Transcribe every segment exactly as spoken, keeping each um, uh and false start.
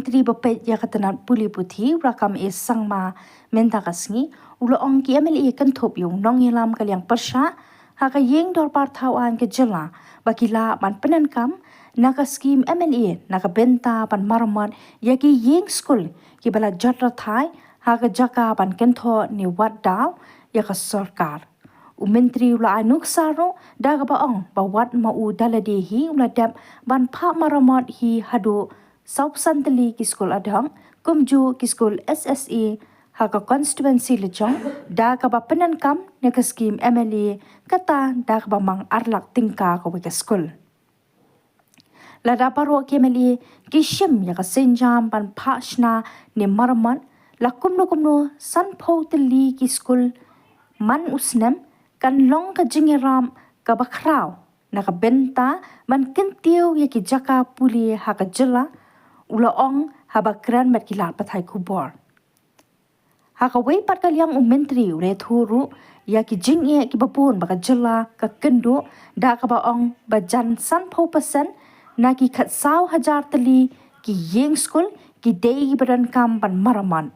Ri ba peit ïa ka tnat pule puthi, u Rakkam A Sangma, mynta ka sngi u la ong ki M L A kynthup ïa u nongïalam ka liang pyrshah ha ka ïing dorbar thaw aiñ ka jylla ba ki lah ban pyndonkam na ka skhim M L A na ka bynta ban maramot ïa ki ïing skul kiba la jot rathai ha ka jaka ban kynthoh ne wad daw ïa ka sorkar. U Myntri u la ai nuksa ruh da kaba ong ba wat ma u da lade hi u la dep ban phah maramot hi haduh saw phew tylli ki skul adhong, kumjuh ki skul S S A ha ka konstituensi la jong da kaba pyndonkam na ka skhim M L A, kata da kaba mang ar lak tyngka kawei ka skul. Lada baroh ki M L A ki shim ïa ka sienjam ban phah shna ne maramot, la kumno kumno san phew tylli ki skul man u snem kan long ka jingïarap kaba khraw na ka bynta ban kyntiew ïa ki jaka pule ha ka jylla, u la ong haba kren bad ki lad pathai khubor. Ha kawei pat ka liang u Myntri u la ïathuh ruh ïa ki jingeh kiba bun ba ka jylla ka kynduh da kaba ong ba jan san phew percent na ki khatsaw hajar tylli ki ïing skul ki dei kiba donkam ban maramot.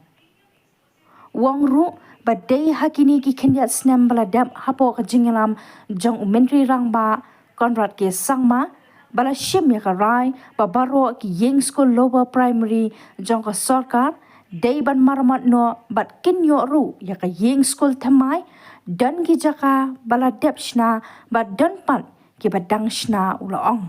U ong ruh ba dei ha kine ki khyndiat snem ba la dep hapoh ka jingïalam jong u Myntri Rangbah Conrad K Sangma ba la shim ïa ka rai ba baroh ki ïing skul lower primary jong ka sorkar dei ban maramot noh bad kin ïoh ruh ïa ka ïing skul thymmai, don ki jaka ba la dep shna bad don pat kiba dang shna, u la ong.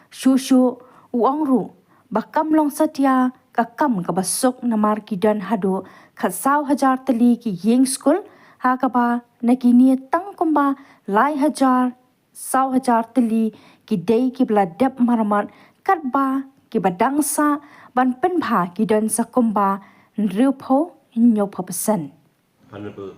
Shuh shuh u ong ruh ba kam long satia ka kam kaba suk namar ki don haduh khatsaw hajar tylli ki ïing skul, ha kaba na kine tang kumba lai hajar saw hajar tylli ki dei kiba la dep maramot, katba kiba dang sah ban pynbha ki don sa kumba hynriew phew, hynñiew phew percent. Honorable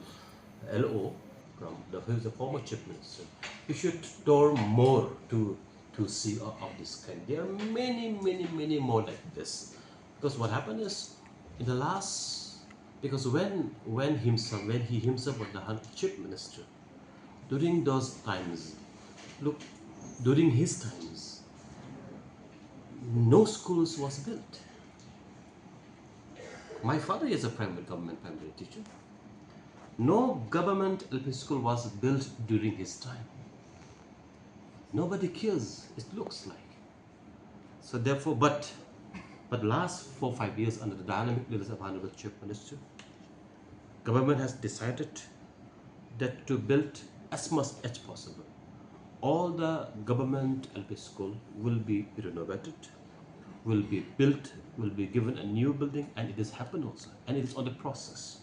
L O from the, who is the former Chief Minister, he should tour more to, to see of, of this kind. There are many, many, many more like this. Because what happened is, in the last, because when, when himself, when he himself was the hun- Chief Minister, during those times, look, during his times, no schools was built. My father is a primary, government primary teacher. No government L P school was built during his time. Nobody cares, it looks like. So therefore, but, but last four, five years under the dynamic leadership of Honorable Chief Minister, government has decided that to build as much as possible. All the government L P school will be renovated, will be built, will be given a new building, and it has happened also, and it is on the process.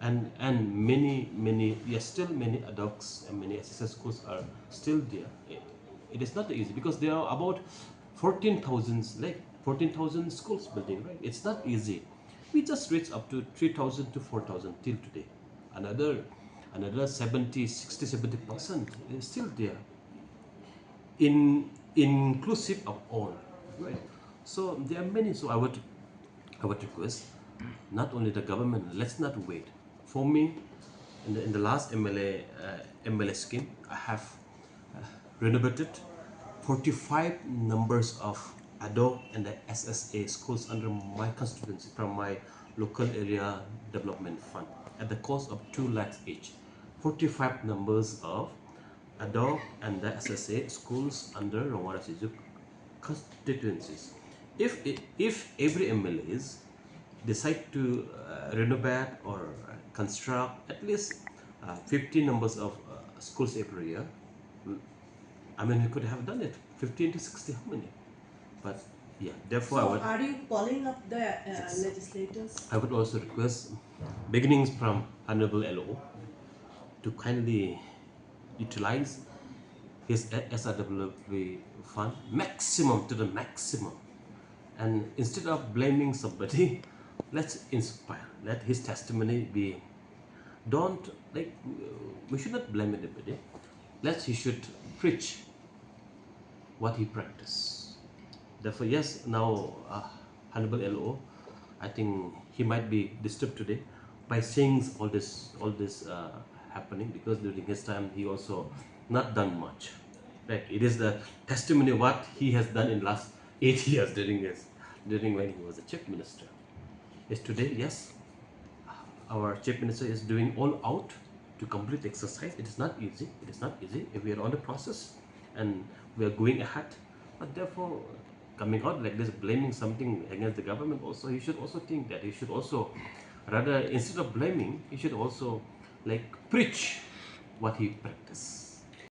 And, and many, many, yes, still many adults and many S S S schools are still there. It, it is not easy because there are about fourteen thousand, like, fourteen thousand schools building, right? It's not easy. We just reach up to three thousand to four thousand till today. Another, another seventy, sixty, seventy percent is still there. In, inclusive of all, right? So there are many. So I would, I would request not only the government, let's not wait. For me, in the, in the last M L A, uh, M L A scheme, I have, uh, renovated forty-five numbers of ADO and the S S A schools under my constituency from my local area development fund at the cost of two lakhs each. Forty-five numbers of ADO and the S S A schools under Rawan Rasi Zuk constituencies. If, if every M L As decide to, uh, renovate or construct at least, uh, fifty numbers of, uh, schools every year, I mean, we could have done it. Fifty into sixty, how many? But yeah, therefore, I So would, are you calling up the uh, Yes. legislators? I would also request, beginnings from Honorable L O, to kindly utilize his S R W B fund maximum to the maximum. And instead of blaming somebody, let's inspire. Let his testimony be. Don't, like, we should not blame anybody. Let he should preach what he practiced. Therefore, yes, now, uh, Honorable L O, I think he might be disturbed today by seeing all this, all this, uh, happening, because during his time he also not done much. Right? It is the testimony what he has done in last eight years during his, during when he was the chief minister. Yes, today, yes, our chief minister is doing all out to complete the exercise. It is not easy. It is not easy. We are on the process, and we are going ahead. But therefore, coming out like this, blaming something against the government, also, he should also think that he should also, rather, instead of blaming, he should also, like, preach what he practice.